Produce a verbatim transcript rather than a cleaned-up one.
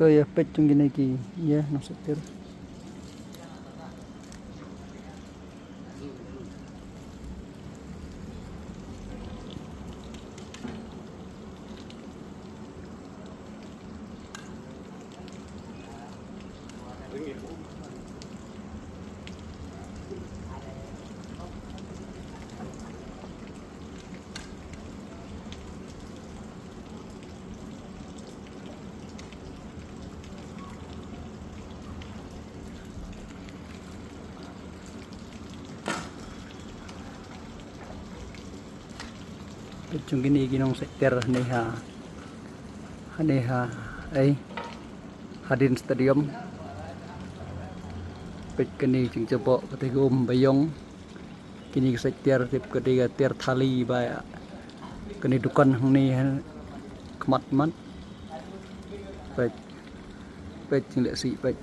To ïa peit jong kine ki, ïa nongshait tiar. Peit jong kine ki nongshait tiar hangne ha, hangne ha, ei, hadien stadium. Peit kane jingjaboh kata ka um ba ïong. Kine ki shait tiar tip kata ka tiar thali ba ïa kane dukan hangne ha khmat mat. Peit, peit jingleh sih peit.